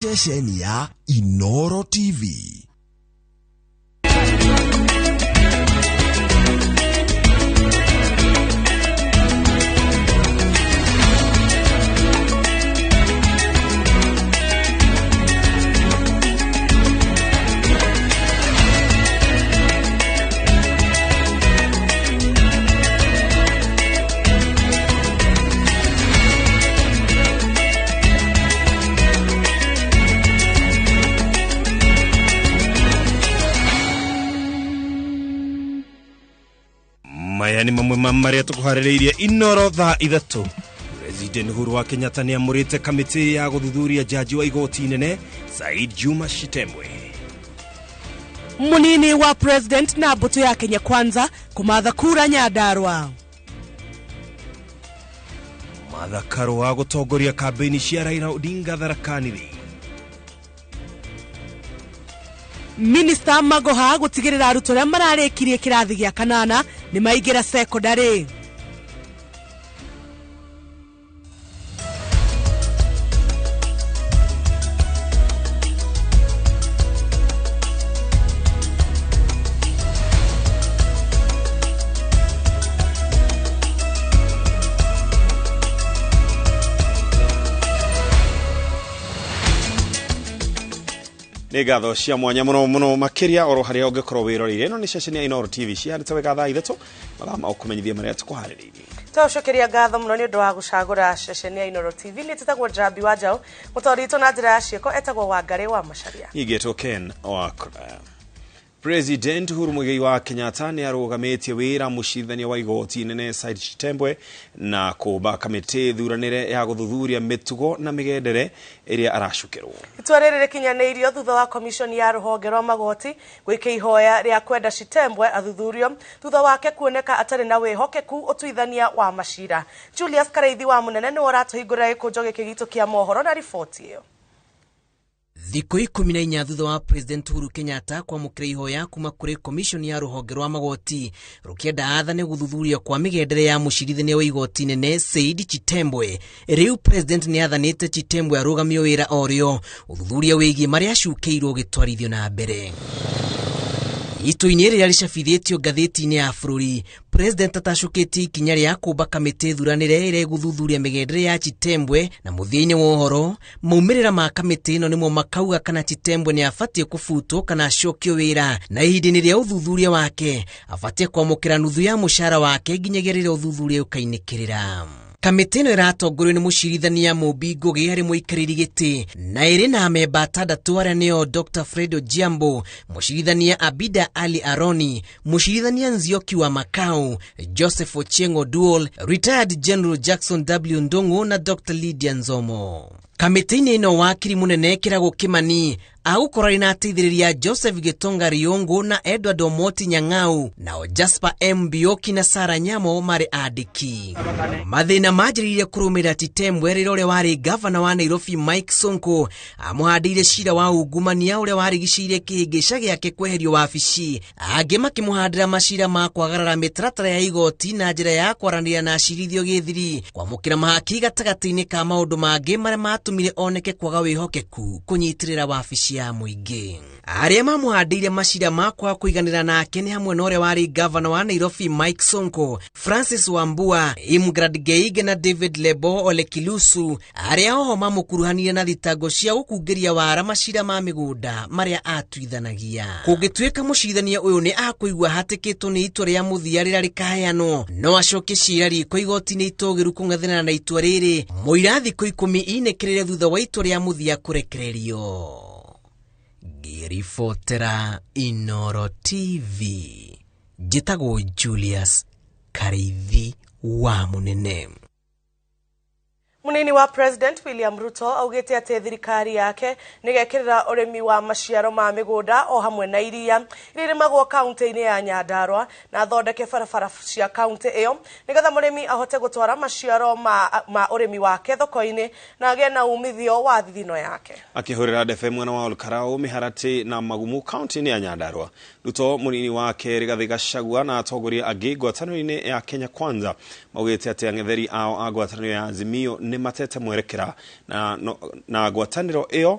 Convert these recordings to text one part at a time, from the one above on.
Ceceni ya Inoro TV. Maya nĩ mamwe ma marĩa tũkũharĩrĩirie Inoro thaa 3. President Uhuru wa Kenyatta nĩ amũrĩte kamĩtĩ ya gũthuthuria jaji wa igoti inene Said Juma Shitembwe. Munini wa president na mbũtũ ya Kenya Kwanza kũmatha kura Nyandarua. Martha Karua gũtongoria kambĩini cia Raila Odinga Tharaka Nithi. Minista Magoha gũtigĩrĩra arutwo arĩa mararĩkirie kĩrathi gĩa kanana nĩ maingĩra sekondarĩ. Nĩ ngatho cia mwanya mũno mũno makĩria oro harĩa ũngĩkorwo wĩroreire. Ĩno nĩ ceceni ya Inoro TV ciarĩte wega thaa 3 mathaa ma ũkũmenyithia marĩa tũkũharĩrĩirie. Twacokeria ngatho mũno nĩ ũndũ wa gũcagũra ceceni ya Inoro TV. Nĩ tĩtagwo Njambi wa Njaũ, mũtwari witũ na njĩra ya ciĩko etagwo Wangarĩ wa Macharia. Ningĩtwo Ken Wakora. President Uhuru Muigai wa Kenyatta nĩ arũgamĩtie wĩra mũcirithania wa igoti inene Said Chitembwe na kũmba kamĩtĩ thuranĩre ya gũthuthuria mĩtugo na mĩgendere ĩrĩa aracukĩrwo. Itua rĩrĩ rĩkinyanĩirio thutha wa komishoni ya rũhonge rwa magoti gwĩka ihoya rĩa kwenda Chitembwe athuthurio thutha wake kuoneka atarĩ na wĩhokeku ũtuithania wa macira. Julius Kareithi wa Mũnene nĩwe ũratũhingũrĩra gĩkũnjo gĩkĩ gitũ kĩa mohoro na riboti ĩyo. Thikũ 14 thutha wa President Uhuru Kenyatta kwamũkĩra ihoya kuma kũrĩ komishoni ya rũhonge rwa magoti rũkĩenda athane gũthuthuria kwa mĩgendere ya mũcirithania wa igoti nene Said Chitembwe. Rĩu President nĩ athanĩte Chitembwe arũgamio wĩra orĩo, ũthuthuria wĩgiĩ marĩa acukĩirwo ũgĩtwarithio na mbere. Itua-inĩ rĩrĩa rĩcabithĩtio ngathĩti-inĩ ya bũrũri, President atacũkĩtie ikinya rĩa kũmba kamĩtĩ thuranĩre ĩrĩa ĩgũthuthuria mĩgendere ya Chitembwe, na mũthia-inĩ wa ũhoro maumĩrĩra ma kamĩtĩ ĩno nĩmo makauga kana Chitembwe nĩ abatiĩ kũbutwo kana acokio wĩra, na ihinda-inĩ rĩa ũthuthuria wake abatiĩ kwamũkĩra nuthu ya mũcara wake nginyagia rĩrĩa ũthuthuria ũkainĩkĩrĩra. Kamĩtĩ ĩno ĩratongorio nĩ mũcirithania Mũmbi Ngũgĩ harĩ mũikarĩri gĩtĩ na ĩrĩ na amemba atandatũ arĩa nĩo Dr. Fred Ojiambo, mũcirithania Abida Ali Aroni, mũcirithania Nzioki wa Makau, Joseph Ochieng Oduol, retired General Jackson W Ndung'u na Dr. Lydia Nzomo. Kamĩtĩ-inĩ ĩno wakiri mũnene Kĩrago Kĩmani agũkorwo arĩ na ateithĩrĩria Joseph Gĩtonga Riũngũ na Edward Omoti Nyang'au, nao Jasper M Bioki na Sarah Nyamo marĩ andĩki. Mathĩna manjĩrĩirie kũrũmĩrĩra Chitembwe rĩrĩa ũrĩa warĩ gavana wa Nairobi Mike Sonko amũhandĩire cira wa ungumania ũrĩa warigicĩirie kĩhĩngĩca gĩake kweherio wabici, angĩ makĩmũhandĩra macira ma kwagarara mĩtaratara ya igoti na njĩra ya kwaranĩria na acirithio gĩthiri, kwamũkĩra mahaki gatagatĩ-inĩ ka maũndũ mangĩ marĩa matũmire oneke kwaga wĩhokeku kũnyitĩrĩra wabici ya mũingĩ. Arĩa mamũhandĩire macira ma kwaga kũiganĩra nake nĩ hamwe na ũrĩa warĩ gavana wa Nairobi Mike Sonko, Francis Wambua, Imgrad Geige na David Lebo Ole Kilusu, arĩa oho mamũkuruhanire na thitango cia gũkungĩria wara macira ma mĩgũnda marĩa atuithanagia. Kũngĩtuĩka mũcirithania ũyũ nĩ akũigua hatĩkĩtwo nĩ itua rĩa mũthia rĩrĩa rĩkaheanwo, no acoke cira riko igoti-inĩ itũgĩru kũng'ethanĩra na itua rĩrĩ mũira thikũ 10 inĩkĩrĩre thutha wa itua rĩa mũthia kũrekererio. Ngĩribotera Inoro TV, njĩtagwo Julius Kareithi wa Mũnene. Munini wa President William Ruto augĩte atĩ thirikari yake nĩgekĩrĩra ũrĩmi wa maciaro ma mĩgũnda o hamwe na iria iria irĩmagwo kaunti-inĩ ya Nyandarua na athondeke barabara cia kaunti ĩyo nĩgetha mũrĩmi ahote gũtwara maciaro ma ũrĩmi wake thoko-inĩ na agĩe na umithio wa thithino yake. Akĩhũrĩra ndebe mwena wa Olkarau, Mĩharatĩ na Magumu kaunti-inĩ ya Nyandarua, Ruto mũnini wake Rigathĩ Gachagua na atongoria angĩ ngwatanĩro-inĩ ya Kenya Kwanza maugĩte atĩ ang'etheri ao a ngwatanĩro ya Azimio nĩ nĩ matete mwerekera na ngwatanĩro ĩyo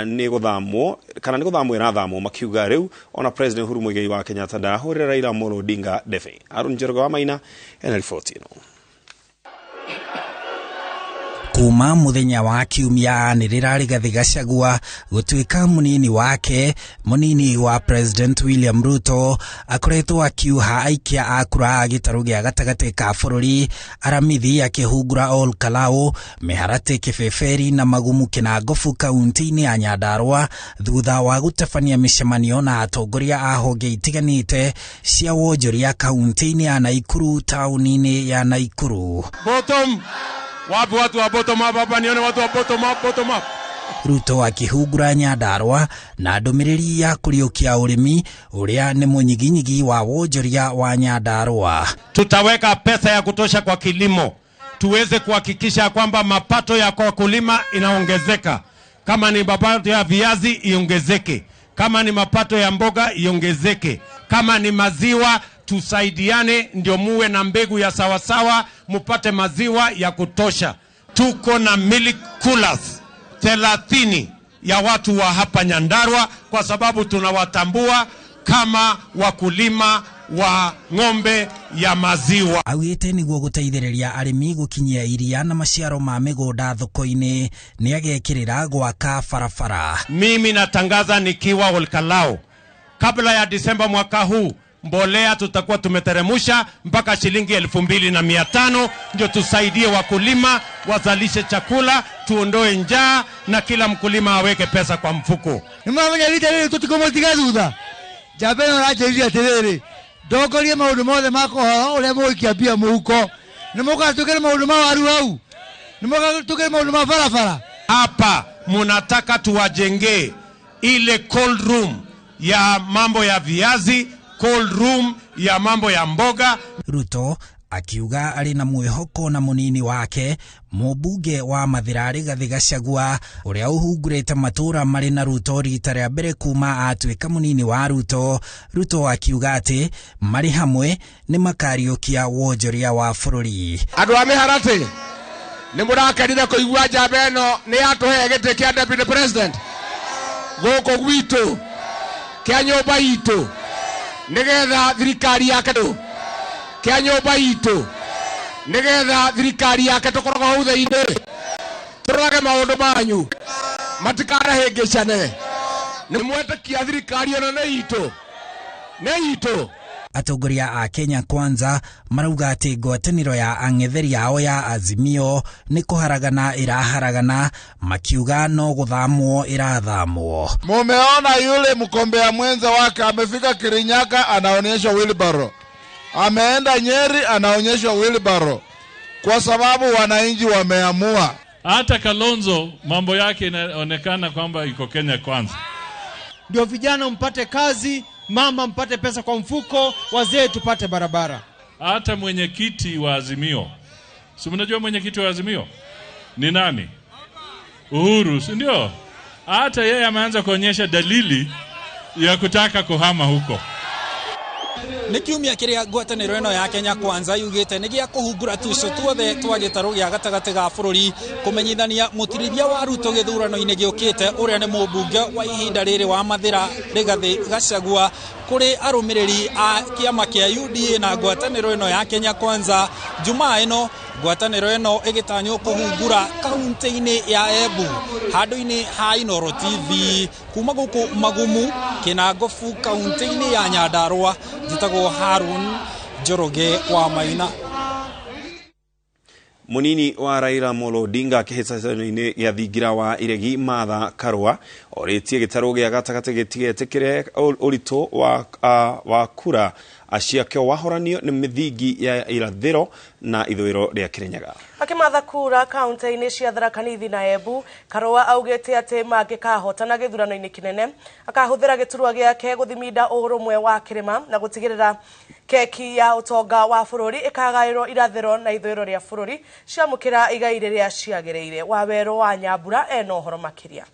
nĩ gũthamwo kana nĩ gũthamwo ĩrathamwo, makiuga rĩu ona President Uhuru Muigai wa Kenyatta ndarahũrĩra Raila Amolo Odinga ndebe. Aaron Njoroge wa Maina ena riboti ĩno. Kuma muthenya wa kiumia anĩrĩra Rigathĩ Gachagua gũtuĩka mũnini wake, mũnini wa President William Ruto akoretwo akiuha aikia a kura a gĩtarũ gĩa gatagatĩ ka bũrũri, Aramithi akĩhungura Ol Kalou, Mĩharatĩ, Kĩbĩbĩri na Magumu Kĩnangobu kaunti-inĩ ya Nyandarua thutha wa gũtabania mĩcemanio na atongoria a honge itiganĩte cia wonjoria kaunti-inĩ ya Naikuru taũni-inĩ ya Naikuru. Bottom. Wapi watu wa bottom up hapa, nione watu wa bottom up, bottom up. Ruto akĩhungura Nyandarua na ndũmĩrĩri ya kũriũkia ũrĩmi ũrĩa nĩ mũnyiginyigi wa wonjoria wa Nyandarua. Tutaweka pesa ya kutosha kwa kilimo, tuweze kuhakikisha kwamba mapato ya kwa wakulima inaongezeka. Kama ni mapato ya viazi iongezeke, kama ni mapato ya mboga iongezeke, kama ni maziwa tusaidiane, ndio muwe na mbegu ya sawasawa, mupate maziwa ya kutosha. Tuko na milk coolers 30 ya watu wa hapa Nyandarua kwa sababu tunawatambua kama wakulima wa ng'ombe ya maziwa. Augĩte nĩguo gũteithĩrĩria arĩmi gũkinyia iria na maciaro ma mĩgũnda thoko-inĩ nĩagekĩrĩra gwaka barabara. Mimi natangaza nikiwa Olkalou, kabla ya Disemba mwaka huu mbolea tutakuwa tumeteremusha mpaka shilingi 2500 ndio tusaidie wakulima wazalishe chakula, tuondoe njaa na kila mkulima aweke pesa kwa mfuko. Nimamenya vita rĩrĩ tũtikũmũtiga thutha. Njamba ĩno ĩranjĩrire atĩrĩrĩ, ndongorie maũndũ mothe ma kũhoro ũrĩa mũgũikia mbia mũhuko. Nĩ mũkaga tũkĩre maũndũ ma waru hau, nĩ mũkaga tũkĩre maũndũ ma barabara. Hapa munataka tuwajengee ile cold room ya mambo ya viazi, cold room ya mambo ya mboga. Ruto akiuga arĩ na mwĩhoko na mũnini wake mũmbunge wa Mathira Rigathĩ Gachagua ũrĩa ũhungurĩte matũra marĩ na Ruto rita rĩa mbere kuma atuĩka mũnini wa Ruto. Ruto akiuga atĩ marĩ hamwe nĩ makariũkia wonjoria wa bũrũri. Andũ a Mĩharatĩ nĩ mũrakenire kũigua njamba ĩno nĩ yatũhe gĩtĩ kĩa deputy president gũkũ gwitũ kĩa nyũmba itũ nĩgetha thirikari yake kĩa nyũmba itũ nĩgetha thirikari yake tũkoragwo hau thĩinĩ tũrorage maũndũ manyu matikanahĩngĩcane. Nĩ mwetĩkia thirikari ĩno nĩ itũ, nĩ itũ. Atongoria a Kenya Kwanza marauga atĩ ngwatanĩro ya ang'etheri ao ya Azimio nĩ kũharagana ĩraharagana, makiuga no gũthamwo ĩrathamwo. Mumeona yule mkombea mwenza wake amefika Kirinyaga anaonyesha wheelbarrow, ameenda Nyeri anaonyesha wheelbarrow, kwa sababu wananchi wameamua. Hata Kalonzo mambo yake inaonekana kwamba iko Kenya Kwanza. Ndio vijana mpate kazi, mama mpate pesa kwa mfuko, wazee tupate barabara. Hata mwenyekiti wa Azimio, si mnajua mwenyekiti wa Azimio ni nani? Uhuru, si ndio? Hata yeye ameanza kuonyesha dalili ya kutaka kuhama huko. Nĩ kiumia kĩrĩa ngwatanĩro ĩno ya Kenya Kwanza yugĩte nĩ gĩa kũhungura tuco tuothe twa gĩtarũ gĩa gatagatĩ ga bũrũri kũmenyithania mũtirithia wa Ruto gĩthurano-inĩ gĩũkĩte ũrĩa nĩ mũmbunge wa ihinda rĩrĩ wa Mathira Rigathĩ Gachagua kũrĩ arũmĩrĩri a kĩama kĩa UDA na ngwatanĩro ĩno ya Kenya Kwanza. Jumaa ĩno ngwatanĩro ĩno ĩgĩtanywo kũhungura kaunti-inĩ ya Embu handũ-inĩ ha Inooro TV kuma gũkũ Magumu Kĩnangobu kaunti-inĩ ya Nyandarua. Njĩtagwo Harun Njoroge wa Maina. Munini wa Raila Amolo Odinga kĩhĩtahĩtano-inĩ gĩa thingira wa iregi Martha Karua orĩtie gĩtarũ gĩa gatagatĩ gĩtigetĩkĩre ũritũ wa kura ciakĩo wahoranio nĩ mĩthingi ya irathĩro na ithũĩro rĩa Kĩrĩnyaga. Akĩmatha kura kaunti-inĩ cia Tharaka Nithi na Embu, Karua augĩte atĩ mangĩkahotana gĩthurano-inĩ kĩnene akahũthĩra gĩturwa gĩake gũthiminda ũrũmwe wa kĩrĩma na gũtigĩrĩra keki ya ũtonga wa bũrũri ĩkagaĩrwo irathĩro na ithũĩro rĩa bũrũri ciamũkĩra igai rĩrĩa ciagĩrĩire. Wawerũ wa Nyambura ena ũhoro makĩria.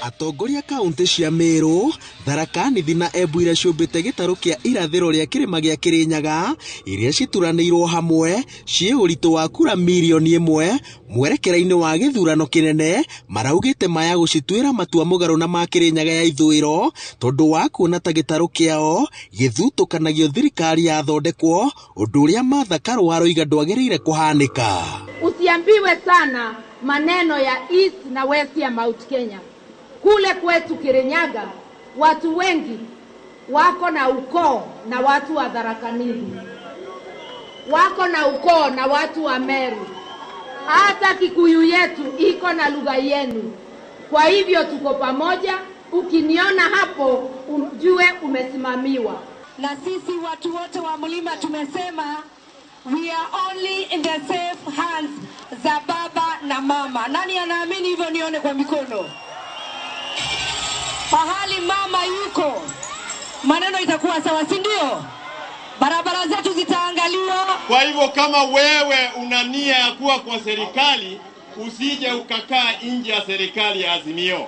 Atongoria kaunti cia Meru, Tharaka Nithi na Embu iria ciũmbĩte gĩtarũ kĩa irathĩro rĩa kĩrĩma gĩa Kĩrĩnyaga iria cituranĩirwo hamwe ciĩ ũritũ wa kura mirioni 1 mwerekera-inĩ wa gĩthurano kĩnene maraugĩte maya gũcituĩra matua mũgarũ na ma Kĩrĩnyaga ya ithũĩro tondũ wa kuona ta gĩtarũ kĩao gĩthutũkanagio thirikari yathondekwo ũndũ ũrĩa Martha Karua aroiga ndwagĩrĩire kũhanĩka. Usiambiwe sana maneno ya East na West ya Mount Kenya. Kule kwetu Kirinyaga watu wengi wako na ukoo na watu wa Tharaka Nithi, wako na ukoo na watu wa Meru. Hata Kikuyu yetu iko na lugha yenu. Kwa hivyo tuko pamoja. Ukiniona hapo ujue umesimamiwa. Na sisi watu wote wa mlima tumesema we are only in the safe hands za baba na mama. Nani anaamini hivyo? Nione kwa mikono. Pahali mama yuko maneno itakuwa sawa, si ndio? Barabara zetu zitaangaliwa. Kwa hivyo kama wewe una nia ya kuwa kwa serikali, usije ukakaa nje ya serikali ya Azimio.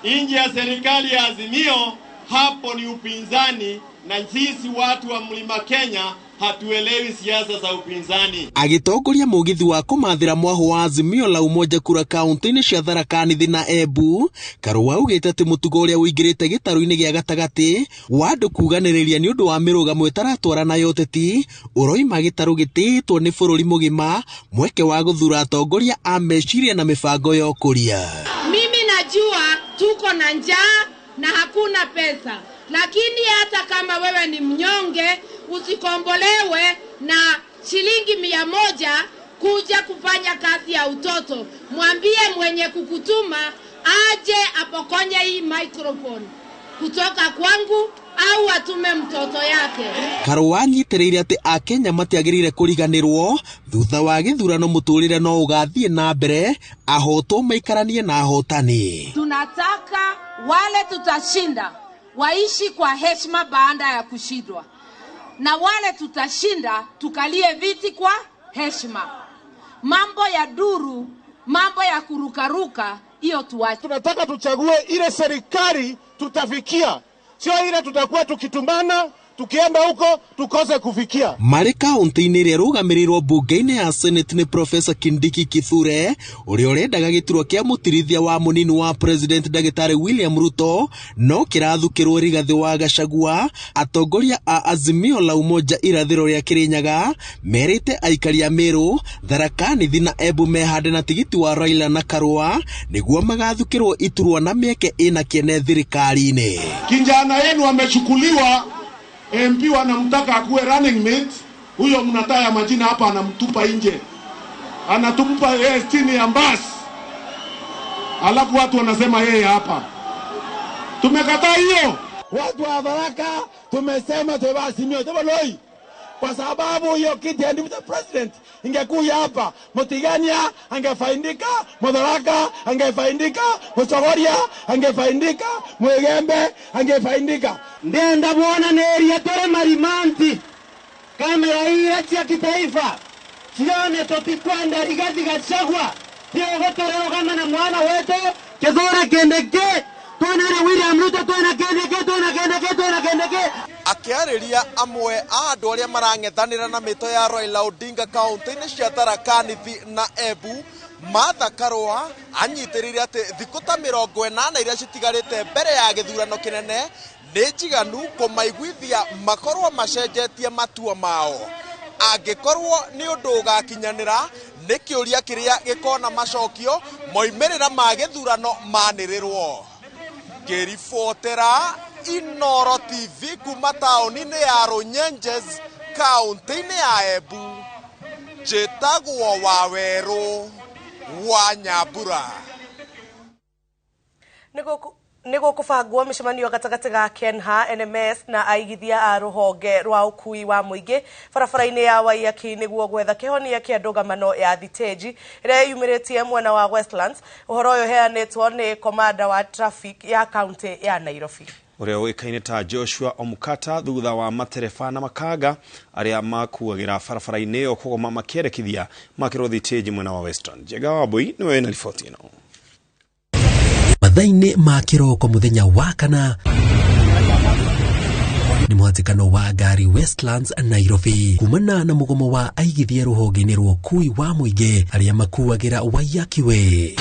Nje ya serikali ya Azimio hapo ni upinzani, na sisi watu wa Mlima Kenya hatuelewi siasa za upinzani. Agitongoria mugithi wa kumathira mwaho wa Azimio la Umoja kura kaunti-inĩ cia Tharaka Nithi na Embu, Karua augĩte atĩ mũtugo ũrĩa ũingĩrĩte gĩtarũ-inĩ gĩa gatagatĩ wa andũ kuganĩrĩria nĩ ũndũ wa mĩrũgamo ĩtaratwarana ya ũteti ũroima gĩtarũ gĩtĩĩtwo nĩ bũrũri mũgima mweke wa gũthura atongoria a meciria na mĩbango ya ũkũria. Mimi najua tuko na njaa na hakuna pesa, lakini hata kama wewe ni mnyonge usikombolewe na shilingi 100 kuja kufanya kazi ya utoto. Mwambie mwenye kukutuma aje apokonye hii microphone kutoka kwangu au atume mtoto yake. Karua anyitĩrĩire atĩ Akenya matiagĩrĩire kũriganĩrwo thutha wa gĩthurano mũtũrĩre no ũgathiĩ na mbere ahotwo maikaranie na ahotani. Tunataka wale tutashinda waishi kwa heshima baada ya kushindwa, na wale tutashinda tukalie viti kwa heshima. Mambo ya duru, mambo ya kurukaruka, hiyo tuache. Tunataka tuchague ile serikali tutafikia, sio ile tutakuwa tukitumana tukienda huko tukose kufikia. Marĩ kaunti-inĩ ĩrĩa ĩrũgamĩrĩirwo mbunge-inĩ ya Senate nĩ Professor Kindiki Kithure ũrĩa ũrendaga gĩturwa kĩa mũtirithia wa mũnini wa President Ndagĩtarĩ William Ruto no kĩrathukĩrwo Rigathĩ wa Gachagua. Atongoria a Azimio la Umoja irathĩro rĩa Kĩrĩnyaga merĩte aikari a Meru, Tharaka Nithi na Embu mehande na tigiti wa Raila na Karua nĩguo magathukĩrwo iturwa na mĩeke ĩna kĩene thirikari-inĩ. Kijana yenu amechukuliwa, MP wanamtaka akuwe running mate, huyo mnataya majina hapa anamtupa nje. Anatumpa yeye chini ya basi. Alafu watu wanasema yeye hapa. Tumekataa hiyo. Watu wa Tharaka tumesema tuwasimio tubaloi. Kwa sababu hiyo kiti ya deputy president ingekuja hapa, Mutigania angefaindika, Mutharaka angefaindika, Muchogoria angefaindika, Mwigembe angefaindika. Ndenda bwana neria tore marimanti. Kamera hii ya kitaifa. Sione totikwenda Rigathi Gachagua. Sio gotorero kama na mwana wetu kizora kendeke. Tuonere William Ruto tuona kendeke tuona kendeke tuona kendeke. Akĩarĩria amwe a andũ arĩa marang'ethanĩra na mĩto ya Raila Odinga kaunti-inĩ cia Tharaka Nithi na Embu, Martha Karua anyitĩrĩire atĩ thikũ ta 80 iria citigarĩte mbere ya gĩthurano kĩnene nĩ njiganu kũmaiguithia makorwo macenjetie matua mao. Angĩkorwo nĩ ũndũ ũgakinyanĩra nĩ kĩũria kĩrĩa gĩkona macokio moimĩrĩra ma gĩthurano manĩrĩrwo. Ngĩribotera Inoro TV kuma taũni-inĩ ya Runyenjes kaunti-inĩ ya Embu, njĩtagwo Wawerũ wa Nyambura. Nĩ gũkũbangwo mĩcemanio gatagatĩ ga Kenha, NMS na aigithia a rũhonge rwa ũkui wa mũingĩ barabara-inĩ ya Waiyaki nĩguo gwetha kĩhonia kĩa ndũgamano ya thitĩnji ĩrĩa yumĩrĩtie mwena wa Westlands. Ũhoro ũyũ ũheanĩtwo nĩ komanda wa traffic ya kaunti ya Nairobi ũrĩa ũĩkaine ta Joshua Omukata thutha wa matereba na makanga arĩa makuagĩra barabara-inĩ ĩyo kũgoma makĩendekithia makĩrwo thitĩnji mwena wa Western. Njega Wambui nĩwe wĩna riboti ĩno. Mathaa-inĩ ma kĩroko mũthenya wa kana nĩ mũhatĩkano wa ngari Westlands Nairobi kumana na mũgomo wa aigithia rũhonge-inĩ rwa ũkui wa mũingĩ arĩa makuagĩra Waiyaki Way.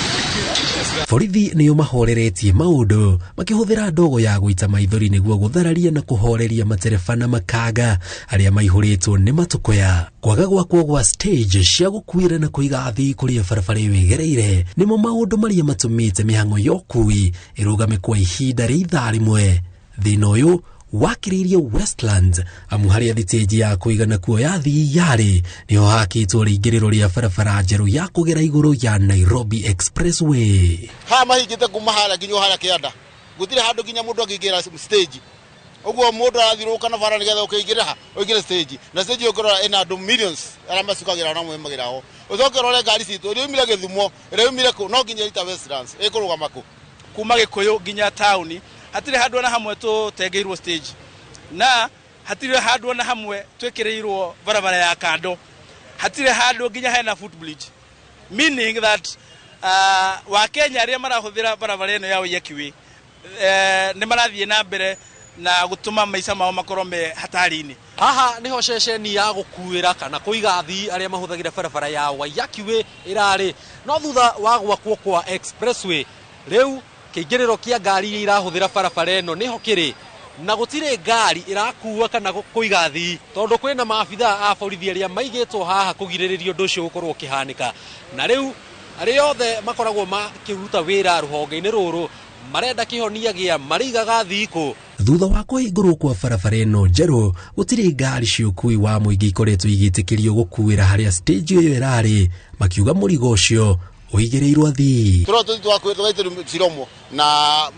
Borithi nĩo mahoreretie maũndũ makĩhũthĩra ndogo ya gũita maithori nĩguo gũthararia na kũhoreria matereba na makanga arĩa maihũrĩtwo nĩ matũkũya. Kwaga gwakwo gwa stage cia gũkuĩra na kũiga athii kũrĩa barabara ĩyo ĩgereire nĩmo maũndũ marĩa matũmĩte mĩhang'o ya ũkui ĩrũgame kwa ihinda rĩa ithaa rĩmwe. Thĩna ũyũ wakĩrĩirie Westlands amu harĩa thitĩnji ya kũigana kuoya athii yarĩ nĩho hakĩtwo rĩingĩrĩro rĩa barabara njerũ ya kũgera igũrũ ya Nairobi Expressway. Haha mahingĩte kuma harĩa nginya harĩa kĩanda gũtirĩ handũ nginya mũndũ angĩingĩra stage ũguo mũndũ arathiũrũrũka na bara nĩgetha ũkĩingĩra ha ũingĩre stage na stage ũkĩrora ĩna andũ millions arĩa macukagĩra na maumagĩra ho ũcoke ũrore ngari citũ ĩrĩa yumire Gĩthumo ĩrĩa yumire kũ no nginya ĩrita Westlands ĩkũrũgama kũ. Kuma Gĩkũyũ nginya taũni hatirĩ handũ ona hamwe tũtengeirwo stage na hatirĩ handũ ona hamwe twĩkĩrĩirwo barabara ya kando, hatirĩ handũ nginya hena footbridge, meaning that Wakenya arĩa marahũthĩra barabara ĩno ya Waiyaki Way nĩ marathiĩ na mbere na gũtũma maica mao makorwo me hatari-inĩ. Haha niho ceceni ya gũkuĩra kana kũiga athii arĩa mahũthagĩra barabara ya Waiyaki Way ĩrarĩ, no thutha wa gwakwo kwa expressway rĩu kĩingĩrĩro kĩa ngari iria irahũthĩra barabara ĩno nĩho kĩrĩ, na gũtirĩ ngari ĩrakua kana kũiga athii tondũ kwĩna maabithaa a borithi arĩa maigĩtwo haha kũgirĩrĩria ũndũ ũcio gũkorwo ũkĩhanĩka. Na rĩu arĩa othe makoragwo makĩruta wĩra rũhonge-inĩ rũrũ marenda kĩhonia gĩa marĩigaga athii kũ. Thutha wa kũhingũrwo kwa barabara ĩno njerũ gũtirĩ ngari cia ũkui wa mũingĩ ikoretwo igĩtĩkĩrio gũkuĩra harĩa stage ĩyo ĩrarĩ, makiuga mũrigo ũcio ũigĩrĩirwo athii. Tũrona tũthiĩ tũgaitĩrwo Ciromo na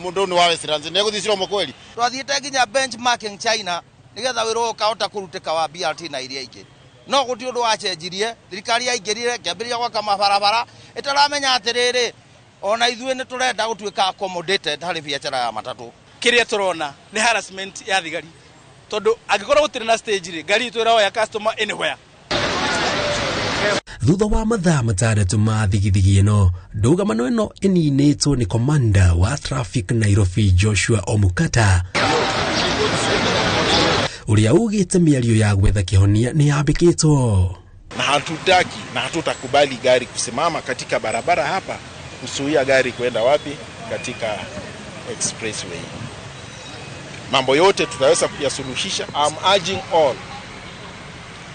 mũndũ nĩ wa Westlands nĩ egũthiĩ Ciromo kweli. Twathiĩte nginya benchmarking China nĩgetha wĩra ũyũ ũkahota kũrutĩka wa BRT na iria ingĩ, no gũtirĩ ũndũ wacenjirie. Thirikari yaingĩrire ĩkĩambĩrĩria gwaka mabarabara ĩtaramenya atĩrĩrĩ ona ithuĩ nĩ tũrenda gũtuĩka accommodated harĩ biacara ya matatũ. Kĩrĩa tũrona nĩ harassment ya thigari tondũ angĩkorwo gũtirĩ na stage rĩ, ngari itũ ĩroya customer anywhere. Thutha wa mathaa matandatũ ma thigithigi ĩno, ndũgamano ĩno ĩninĩtwo nĩ komanda wa traffic Nairobi Joshua Omukata ũrĩa ugĩte mĩario ya gwetha kĩhonia nĩ yambĩkĩtwo. Na hatutaki na hatutakubali gari kusimama katika barabara hapa kuzuia gari kwenda wapi katika expressway. Mambo yote tutaweza kuyasuluhisha. I'm urging all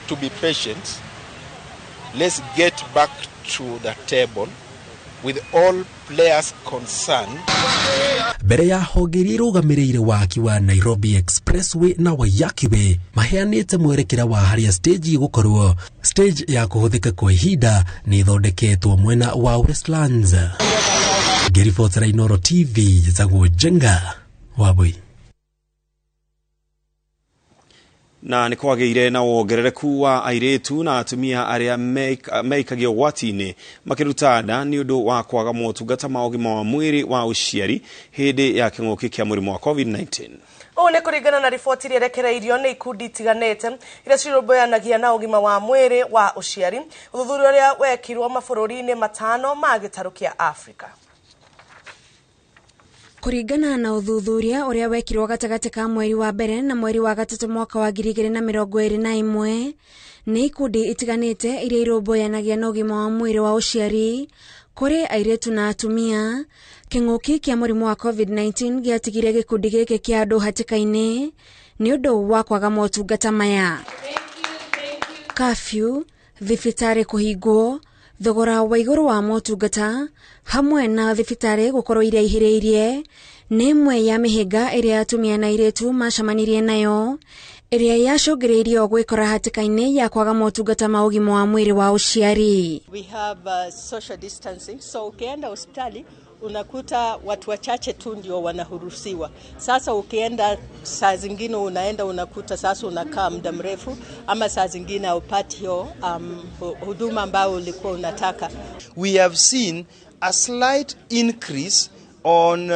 to be patient. Let's get back to the table with all players concerned. Mbere ya honge iria irũgamĩrĩire waki wa Nairobi Expressway na Waiyaki Way maheanĩte mwerekera wa harĩa stage ĩgũkorwo. Stage ya kũhũthĩka kwa ihinda nĩ ĩthondeketwo mwena wa Westlands. Ngĩribotera Inooro TV, njĩtagwo Njenga Wambui. Na nĩ kwagĩire na wongerereku wa airĩtu na atumia arĩa meikagia ũgwati-inĩ makĩruta nda nĩ ũndũ wa kwaga motungata ma ũgima wa mwĩrĩ wa ũciari hĩndĩ ya kĩng'ũki kĩa mũrimũ wa COVID-19. Ũũ nĩ kũringana na riboti iria ĩrekereirio nĩ ikundi itiganĩte iria cirũmbũyanagia na ũgima wa mwĩrĩ wa ũciari, ũthuthuria ũrĩa wekirwo mabũrũri-inĩ matano ma gĩtarũ kĩa Afrika. Kũringana na ũthuthuria ũrĩa wekirwo gatagatĩ ka mweri wa mbere na mweri wa gatatũ mwaka wa 2021 nĩ ikundi itiganĩte iria irũmbũyanagia na ũgima wa mwĩrĩ wa ũciari kũrĩ airĩtu na atumia, kĩng'ũki kĩa mũrimũ wa COVID-19 gĩatigire gĩkundi gĩkĩ kĩa andũ hatĩka-inĩ nĩ ũndũ wa kwaga motungata maya. Curfew, thibitarĩ kũhingwo, thogora wa igũrũ wa motungata hamwe na thibitarĩ gũkorwo iraihĩrĩirie nĩ ĩmwe ya mĩhĩnga ĩrĩa atumia na airĩtu macemanirie nayo ĩrĩa yacũngĩrĩirio gwĩkora hatĩka-inĩ ya kwaga motungata ma ũgima wa mwĩrĩ wa ũciari. We have social distancing, so ukienda hospitali unakuta watu wachache tu ndio wanahurusiwa. Sasa ukienda saa zingine unaenda unakuta sasa unakaa muda mrefu, ama saa zingine haupati hiyo huduma ambayo ulikuwa unataka. We have seen a slight increase on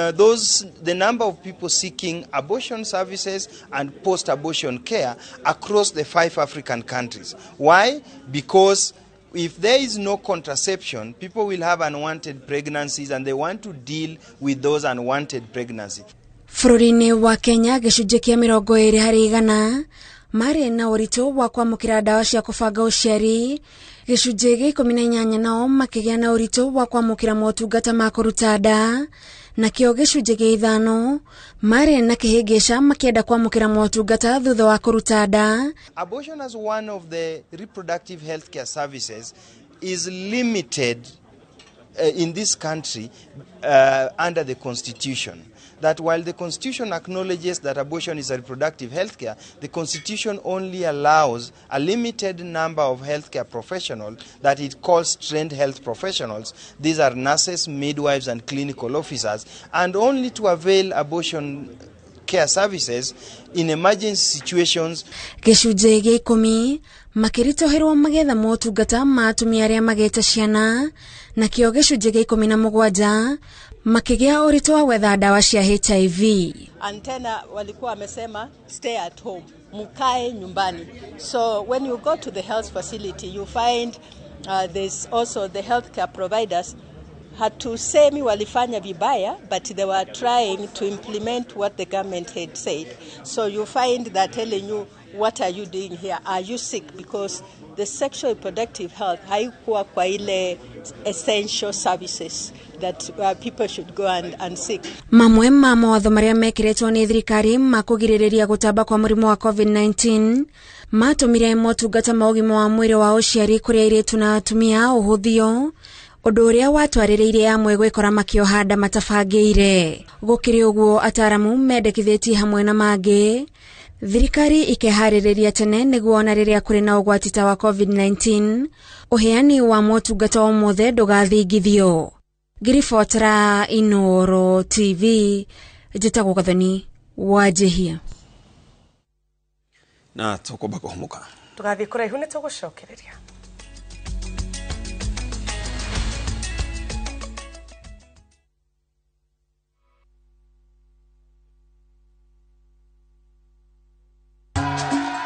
the number of people seeking abortion services and post-abortion care across the 5 African countries. Why? Because If there is no contraception, people will have unwanted pregnancies and they want to deal with those unwanted pregnancies. Bũrũri-inĩ wa Kenya gĩcunjĩ kĩa 20% marĩ na ũritũ wa kwamũkĩra ndawa cia kũbanga ũciari, gĩcunjĩ gĩa 18 nao makĩgĩa na ũritũ wa kwamũkĩra motungata ma kũruta nda, nakĩo gĩcunjĩ gĩa 5 marĩ na kĩhĩngĩca makĩenda kwamũkĩra motungata thutha wa kũruta nda. Abortion as one of the reproductive health care services is limited in this country under the Constitution. That while the Constitution acknowledges that abortion is a reproductive health care, the Constitution only allows a limited number of healthcare professionals that it calls trained health professionals. These are nurses, midwives, and clinical officers, and only to avail abortion care services in emergency situations. Gĩcunjĩ gĩa 10 makĩritũhĩrwo magetha motungata ma atumia arĩa magĩte ciana, nakĩo gĩcunjĩ gĩa 17 makĩgĩa ũritũ wa gwetha ndawa cia HIV. And tena walikuwa wamesema stay at home, mkae nyumbani. So when you go to the health facility you find there's also the healthcare providers hatusemi walifanya vibaya, but they were trying to implement what the government had said. So you find that telling you, what are you doing here? Are you sick? Because the sexual reproductive health haikuwa kwa ile essential services that people should go and seek. Mamwe ma mawatho marĩa mekĩrĩtwo nĩ thirikari ma kũgirĩrĩria gũtamba kwa mũrimũ wa COVID-19 matũmire motungata ma ũgima wa mwĩrĩ wa ũciari kũrĩ airĩtu na atumia ũhũthio, ũndũ ũrĩa watwarĩrĩire amwe gwĩkora makĩoha nda matabangĩire. Gũkĩrĩ ũguo, ataramu mendekithĩtie hamwe na mangĩ thirikari ikeharĩrĩria tene nĩguo ona rĩrĩa kũrĩ na ũgwati ta wa COVID-19 ũheani wa motungata o mothe ndũgathingithio. Ngĩribotera Inooro TV, njĩtagwo Gathoni wa Njihia. Na tũkwamba kũhũmũka tũgathiĩ kũraihu nĩ tũgũcokereria.